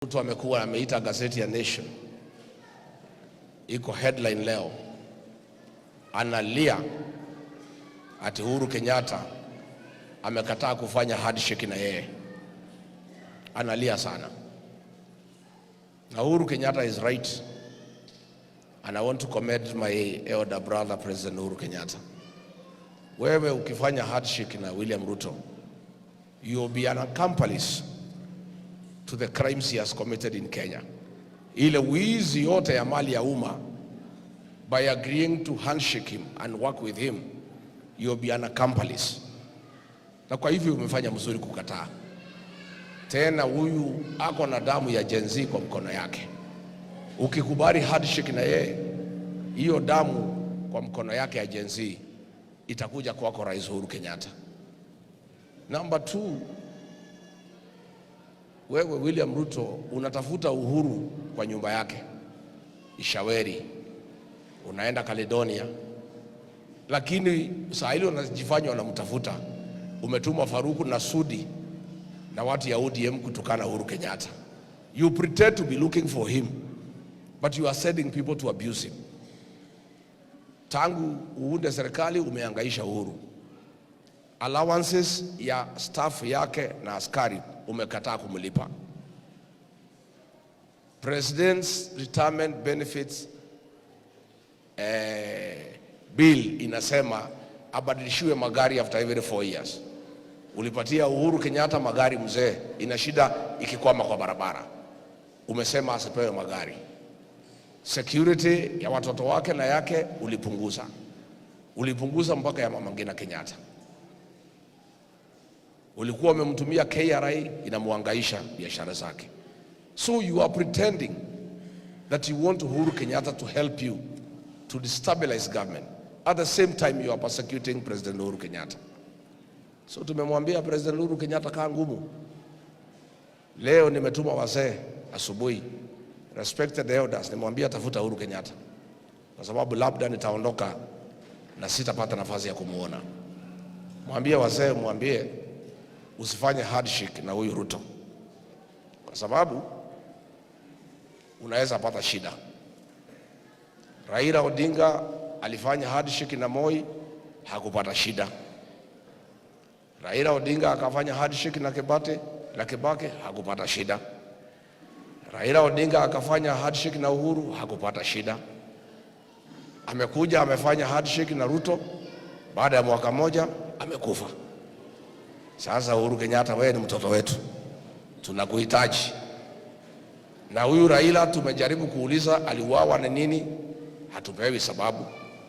Ruto amekuwa ameita gazeti ya Nation, iko headline leo, analia ati Uhuru Kenyatta amekataa kufanya handshake na yeye, analia sana. Na Uhuru Kenyatta is right and I want to commend my elder brother, President Uhuru Kenyatta. Wewe ukifanya handshake na William Ruto, you will be an accomplice to the crimes he has committed in Kenya. Ile wizi yote ya mali ya umma, by agreeing to handshake him and work with him, you'll be an accomplice. Na kwa hivyo umefanya mzuri kukataa. Tena huyu ako na damu ya Gen Z kwa mkono yake. Ukikubali handshake na yeye, hiyo damu kwa mkono yake ya Gen Z itakuja kwako, Rais Uhuru Kenyatta. Number two, wewe William Ruto unatafuta Uhuru kwa nyumba yake Ichaweri, unaenda Caledonia, lakini saa ile unajifanya unamtafuta, umetuma Faruku na Sudi na watu ya ODM kutukana Uhuru Kenyatta. You pretend to be looking for him, but you are sending people to abuse him. Tangu uunde serikali umehangaisha Uhuru. Allowances ya staff yake na askari umekataa kumlipa. President's Retirement Benefits Bill inasema abadilishiwe magari after every 4 years. Ulipatia Uhuru Kenyatta magari mzee, ina shida ikikwama kwa barabara, umesema asipewe magari. Security ya watoto wake na yake ulipunguza, ulipunguza mpaka ya Mama Ngina Kenyatta. Ulikuwa umemtumia KRA, inamuhangaisha biashara zake. So you are pretending that you want Uhuru Kenyatta to help you to destabilize government. At the same time, you are persecuting President Uhuru Kenyatta. So tumemwambia President Uhuru Kenyatta, kaa ngumu. Leo nimetuma wazee asubuhi, respected elders, nimwambia tafuta Uhuru Kenyatta kwa sababu labda nitaondoka na sitapata nafasi ya kumuona. Mwambie wazee, mwambie usifanye handshake na huyu Ruto kwa sababu unaweza pata shida. Raila Odinga alifanya handshake na Moi, hakupata shida. Raila Odinga akafanya handshake na Kibaki, na Kibaki hakupata shida. Raila Odinga akafanya handshake na Uhuru, hakupata shida. Amekuja amefanya handshake na Ruto, baada ya mwaka moja amekufa. Sasa Uhuru Kenyatta, wewe ni mtoto wetu, tunakuhitaji. Na huyu Raila tumejaribu kuuliza aliuawa na nini, hatupewi sababu.